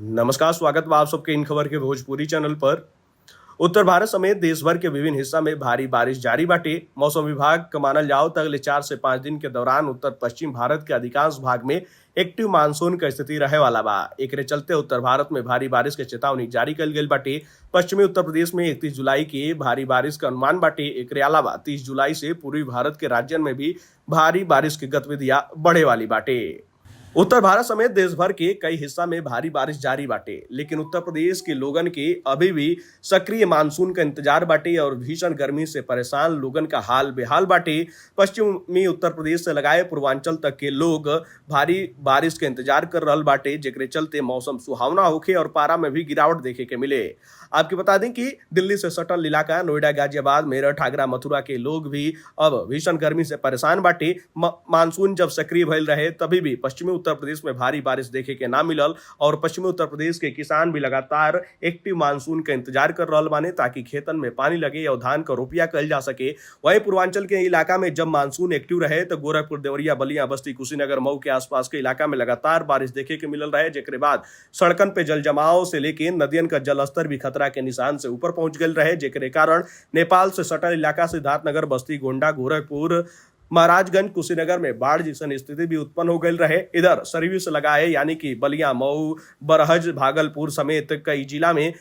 नमस्कार, स्वागत बा आप सबके इन खबर के भोजपुरी चैनल पर। उत्तर भारत समेत देश भर के विभिन्न हिस्सा में भारी बारिश जारी बाटे। मौसम विभाग का मानल जाओ त अगले 4 से 5 दिन के दौरान उत्तर पश्चिम भारत के अधिकांश भाग में एक्टिव मानसून का स्थिति रहे वाला बा। एकरे चलते उत्तर भारत में भारी बारिश के चेतावनी जारी कल गई बाटे। पश्चिमी उत्तर प्रदेश में 31 जुलाई के भारी बारिश का अनुमान बाटे। एकरे अलावा 30 जुलाई से पूर्वी भारत के राज्यन में भी भारी बारिश की गतिविधियां बढ़े वाली बाटे। उत्तर भारत समेत देश भर के कई हिस्सा में भारी बारिश जारी बाटे, लेकिन उत्तर प्रदेश के लोगन के अभी भी सक्रिय मानसून का इंतजार बाटे और भीषण गर्मी से परेशान लोगन का हाल बेहाल बाटे। पश्चिमी उत्तर प्रदेश से लगाए पूर्वांचल तक के लोग भारी बारिश के इंतजार कर रहल बाटे, जेकरे चलते मौसम सुहावना होखे और पारा में भी गिरावट देखे के मिले। आपके बता दें कि दिल्ली से सटल इलाका नोएडा, गाजियाबाद, मेरठ, आगरा, मथुरा के लोग भी अब भीषण गर्मी से परेशान बाटे। मानसून जब सक्रिय भइल रहे, तभी भी पश्चिमी उत्तर प्रदेश में भारी बारिश देखे के ना मिलल और पश्चिमी उत्तर प्रदेश के किसान भी लगातार एक्टिव मानसून का इंतजार कर रहल बाने, ताकि खेतन में पानी लगे और धान का रोपिया कल जा सके। वहीं पूर्वांचल के इलाका में जब मानसून एक्टिव रहे, तो गोरखपुर, देवरिया, बलिया, बस्ती, कुशीनगर, मऊ के आसपास के इलाका में लगातार बारिश देखे के मिलल रहे, जेकरे बाद सड़कन पे जल जमाव से लेके नदियन का जलस्तर भी खतरा के निशान से ऊपर पहुंच गए रहे, जेकरे कारण नेपाल से सटल इलाका सिद्धार्थनगर, बस्ती, गोंडा, गोरखपुर, महाराजगंज, कुशीनगर में बाढ़ जैसन स्थिति भी उत्पन्न हो गई रहे। इधर सरयू से लगाए यानी कि बलिया, मऊ, बरहज, भागलपुर समेत कई जिला में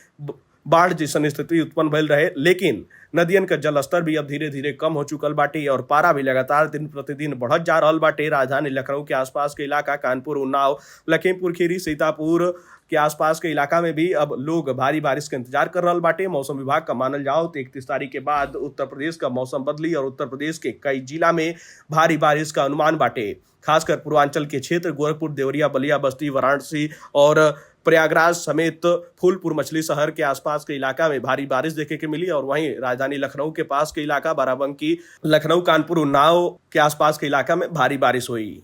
बाढ़ जैसन स्थिति उत्पन्न भइल रहे, लेकिन नदियन का जलस्तर भी अब धीरे धीरे कम हो चुकल बाटे और पारा भी लगातार दिन प्रतिदिन बढ़त जा रहल बाटे। राजधानी लखनऊ के आसपास के इलाका, कानपुर, उन्नाव, लखीमपुर खीरी, सीतापुर के आसपास के इलाका में भी अब लोग भारी बारिश के इंतजार कर रहल बाटे। मौसम विभाग का मानल जाओ तो 31 तारीख के बाद उत्तर प्रदेश का मौसम बदली और उत्तर प्रदेश के कई जिला में भारी बारिश का अनुमान बाटे। खासकर पूर्वांचल के क्षेत्र गोरखपुर, देवरिया, बलिया, बस्ती, वाराणसी और प्रयागराज समेत फूलपुर, मछली शहर के आसपास के इलाका में भारी बारिश देखे के मिली और वहीं राजधानी लखनऊ के पास के इलाका बाराबंकी, लखनऊ, कानपुर, उन्नाव के आसपास के इलाका में भारी बारिश हुई।